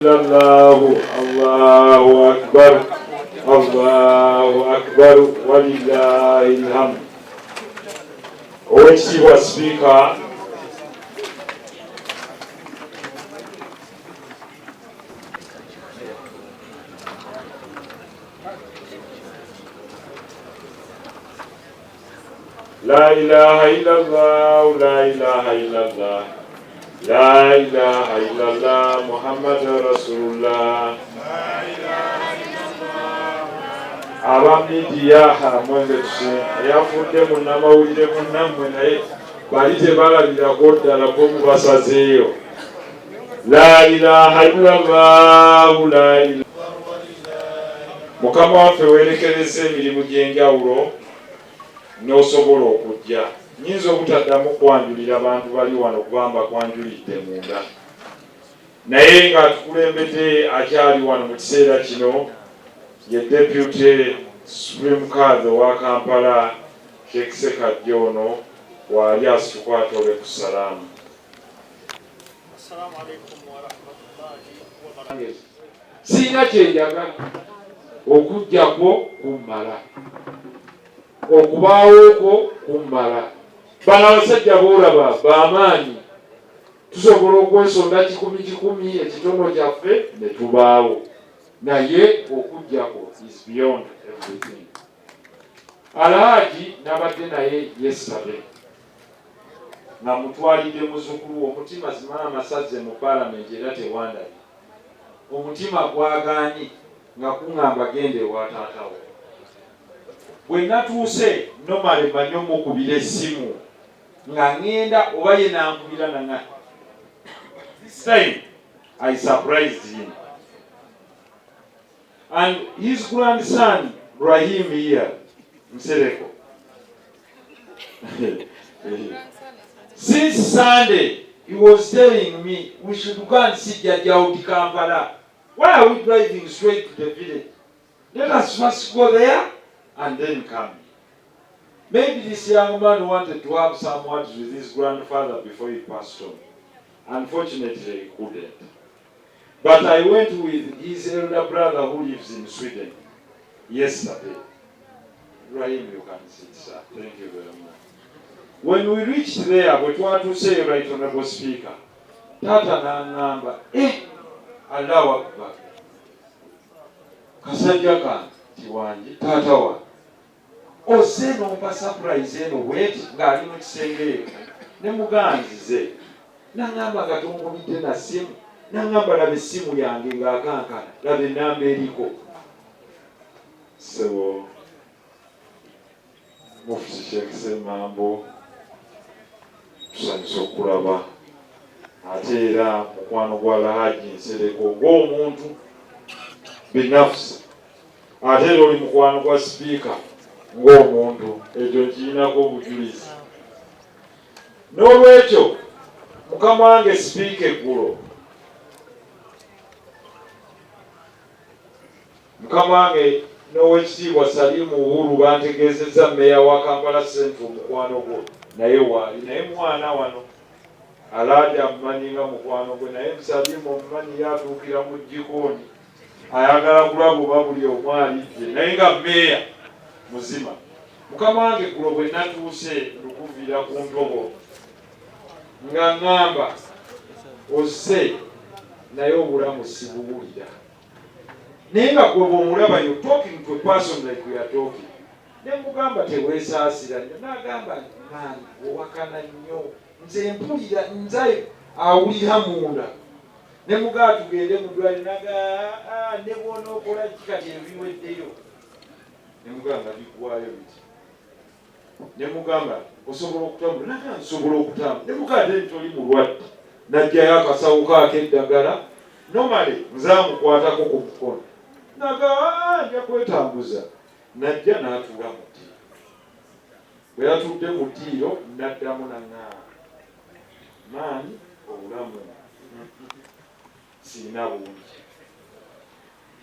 Allahu Allahu Akbar Allahu Akbar walillahil hamd. Oweekitiibwa Sipiika, La ilaha illallah, la ilaha illallah, la ilaha illallah, Muhammad Rasulullah. Aba midiya mwenge tuse eyafudde munnamawulire munnammwe naye bali tebalabirako ddala bo mubasazeeyo. La ilaha illallah, la ilaha. Mukama waffe weerekereza emirimu gy'enjawulo n'osobola okujja. Nnyinza obutaddamu kwanjulira bantu bali wano kuba mbakwanjulidde munda, naye ng'atukulembedde akyali wano mu kiseera kino ye Deputy Supreme Kadhi owa Kampala, Sheikh Ssekajja ono waali asituka atole ku salaamu. Sirina kye njagala okujja kwo kummala, okubaawo kwo kummala. Bano abasajja b'olaba b'amaanyi, tusobola okwesonda kikumi kikumi ekitono kyaffe ne tubaawo, naye okujja kwo is beyond everything. Alhaji nabadde naye yesterday nga mutwalidde muzukulu we omutima zimaama sazze mu palamenti era tewandabye omutima gwagaanyi nga kungamba genda ewa taata wo. Bwe natuuse normally manyi omukubira essimu nga ngenda oba ye nankubira nanga this time I surprised him and his grandson Rahim here Nsereko since Sunday he was telling me we should go and see Jajja Audi Kampala. Why are we driving straight to the village? Let us first go there and then come. Maybe this young man wanted to have some words with his grandfather before he passed on. Unfortunately, he couldn't. But I went with his elder brother who lives in Sweden yesterday. Rahim, you can sit, sir. Thank you very much. When we reached there, bwe twatuuseeyo, Right Honorable Speaker, taata n'aŋŋamba, eh, Allahu Akbar. Kasajja kange tiwangi, taata wange. Ozze n'ompa surprise eno bweti ng'ali mu kisenge eyo. Ne muganzize. N'aŋŋamba nga tonkubidde na ssimu. N'aŋŋamba laba essimu yange ng'akankana, laba ennamba eriko. Ssebo Mufti Sheikh Ssemambo, tusanyuse okukulaba ate era mukwano gwa Alhaji Nsereko ng'omuntu binafsi, ate era oli mukwano gwa sipiika ng'omuntu, ekyo nkirinako obujulizi. N'olwekyo mukama wange sipiika eggulo Mukama wange n'Owekitiibwa Salim Uhuru bantegeezezza Mmeeya wa Kampala Central mukwano gwo naye waali naye mwana wano Alhaji amumanyi nga mukwano gwe naye Salim omumanyi ye atuukira mu jjikooni ayagala kulaba oba buli omu alidde naye nga mmeeya muzima. Mukama wange eggulo bwe natuuse lukuviira ku ntobo nga ŋŋamba ozze naye obulamu sibuwulira. Naye nga gwe bwomulaba you talking to a person like we are talking. Ne mugamba teweesaasira nnyo n'agamba man owakana nnyo nze mpulira nze awulira munda ne mugaa tugende mu ddwaliro naga ah, ne bw'onookola ki kati ebiweddeyo ne mugamba biggwayo biti ne mugamba osobola okutambula naga nsobola okutambula ne mugamba ate toli mulwadde najjayo akasawo ko ak'eddagala nomale nze amukwatako ku mukono naga ah, nja kwetambuza najja n'atuula mu ddiiro bwe yatudde mu ddiiro n'addamu naŋŋamba maani obulamu sirina bungi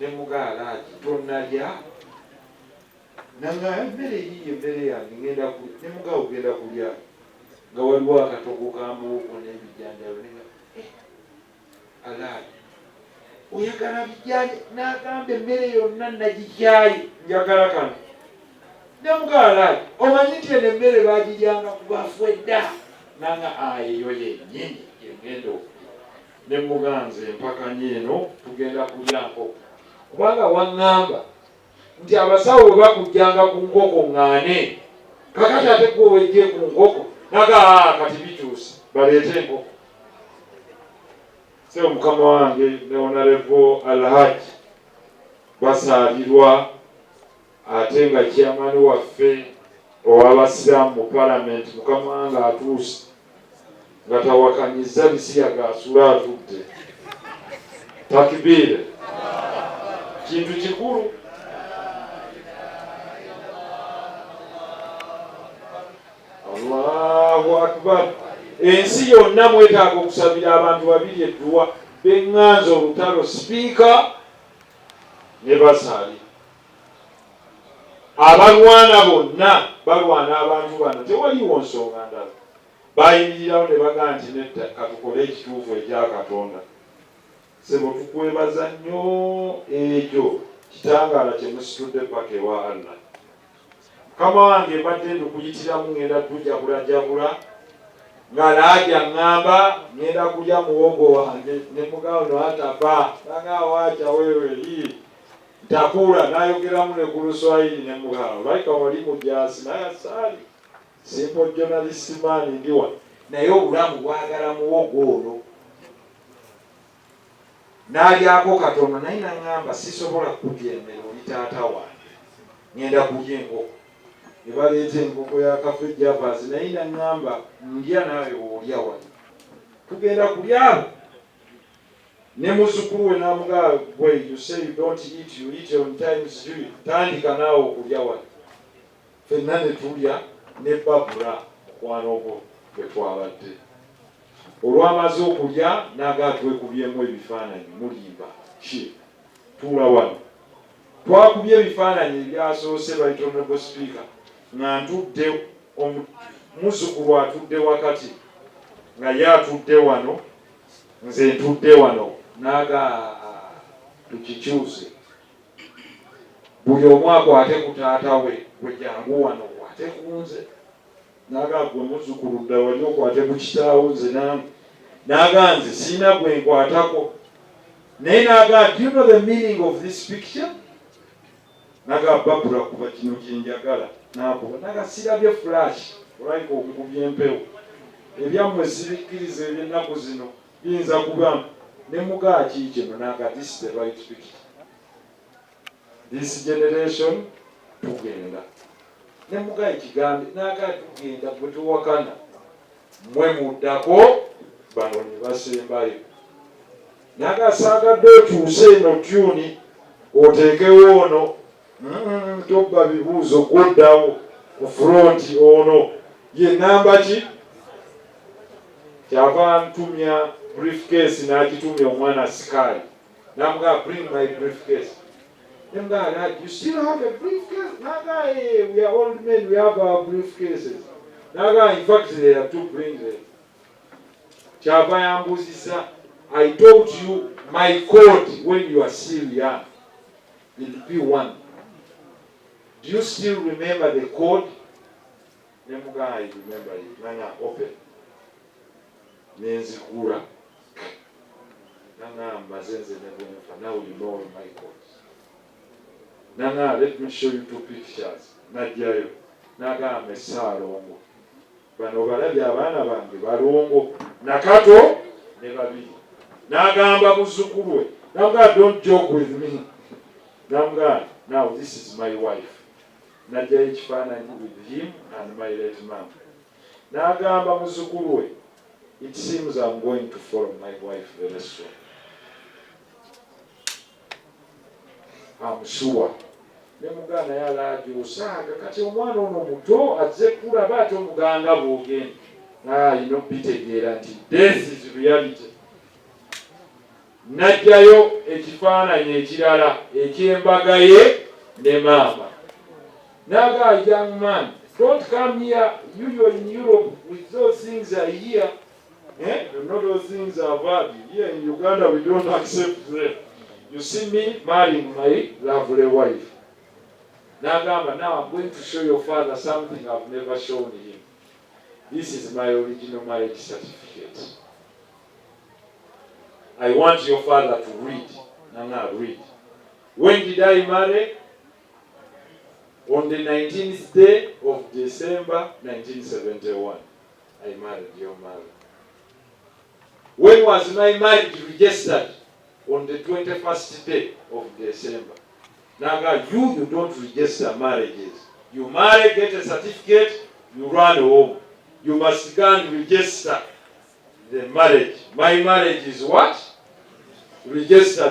ne mugaalaagi tonnalya Nanga emmere yiiyo emmere yange ngenda kulya ne mugawo ogenda kulya nga waliwo akatogo ka muwogo n'ebijanjalo ne nga eh, alaali Oyagala bijjanje? N'agamba, emmere yonna nagikyaye, njagala kano. Nemugaala, omanyi nti eno emmere bagiryanga ku bafu edda? Nanga eyo yennyini yengenda okulya. Ne muganze empakanya eno, tugenda kulya nkoko, kubanga waŋŋamba nti abasawo bwe bakujjanga ku nkoko ŋŋaane. Kakati ate gwe wejje ku nkoko. Naga kati bikyuse, baleete enkoko. Sebo mukama wange ne Honorable Alhaji basaalirwa, ate nga chairman waffe ow'abasiraamu mu palamenti, mukama wange, atuuse nga tawakanyiza bisiyaga, asula atudde. Takibiire kintu kikulu. Allahu akbar! Ensi yonna mwetaaga okusabira abantu babiri edduwa beŋŋanza olutalo, sipiika ne basaali. Abalwana bonna balwana abantu bano, tewaliwo nsonga ndala. Bayimirirawo ne bagaa nti nedda, katukole ekituufu ekya Katonda. Sebo, tukwebaza nnyo, ekyo kitangaala kye musitudde paka ewa Allah. Mukama wange, mbadde ndukuyitiramu, ŋŋenda kujabulajabula nga laaja ŋŋamba ŋŋenda kulya muwogo wange. Ne mugabo no ataba nanga wacha wewe hii ntakula. Nayogeramu ne ku Luswayiri ne mugabo laika wali mujasi naye asaali simple journalist man ndiwa, naye obulamu bwagala muwogo ono. N'alyako katono, naye naŋŋamba, sisobola kukujeemera, oli taata wange, ŋŋenda kulya enkoko. Ne baleeta enkoko ya Cafe Javas, naye naŋŋamba, ndya naawe bw'olya wali, tugenda kulya abo. Ne muzzukulu we n'amugaa, gwe you say you don't eat, you eat on times, do you? Tandika naawe okulya wali. Ffenna ne tulya ne Babura mukwano gwo bwe twabadde. Olwamaze okulya n'agaa, twekubyemu ebifaananyi. Mulimba ki? Tuula wano. Twakubye ebifaananyi ebyasoose, Right Honorable Speaker, nga ntudde, muzzukulu atudde wakati, nga ye atudde wano, nze ntudde wano. N'aga tukikyuse, buli omu akwate ku taata we. Gwe jangu wano okwate ku nze. Naga gwe muzzukulu dda wali okwate ku kitaawo, nze nange. Naga nze sirina gwe nkwatako. Naye naga, do you know the meaning of this picture? Naga Babura, kuba kino kyenjagala. Nakuba, naga sirabye flash, olabika okukubya empewo. Ebyammwe sibikkiriza, ebyennaku zino biyinza kuba ne mugaa ki kino. Naga this is the right picture, this generation tugenda ne mugaa ekigambe. Naga tugenda, bwe tuwakana mmwe muddako, bano ne basembayo. Naga saagadde okyuse eno tune oteekewo ono. Tobba bibuuzo, gwoddawo ku front. Ono ye namba ki? Kyava ntumya briefcase, n'agitumya omwana Sky, namugaa bring my briefcase. Nemugaa, you still have a briefcase? Naga, hey, we are old men, we have our briefcases. Naga, in fact they are to bring them. Kyava yambuuzisa, I taught you my code when you are still young in P1, do you still remember the code? Nemugaa I remember it. Nanga open. Nenzigula, nanga mbaze nze ne bwenfa, now you know all my codes. Nanga let me show you two pictures. Najjayo, nagamba essaalongo bano balabye, abaana bange balongo nakato ne babiri. N'agamba muzzukulu we, namugaa don't joke with me. Namugaa now this is my wife. Najjayo ekifaananyi with him and my late mom. N'agamba muzzukulu we, it seems I'm going to follow my wife very soon, I'm sure. Ne muganda naye alaaja osaaga kati omwana ono muto azze kulaba ate omuganga bwogenda naye alina okubitegeera nti death is reality. Najjayo ekifaananyi ekirala eky'embaga ye ne maama. Naga young man, don't come here, you are in Europe with those things are here. Eh? You know those things are bad. Here in Uganda we don't accept them. You see me marrying my lovely wife. N'agamba, "Now I'm going to show your father something I've never shown him. This is my original marriage certificate. I want your father to read." Nanga, "Read. When did I marry?" "On the 19th day of December 1971, I married your mother. When was my marriage registered? On the 21st day of December." Naga, You don't register marriages. You marry, get a certificate, you run home. You must go and register the marriage. My marriage is what? Registered."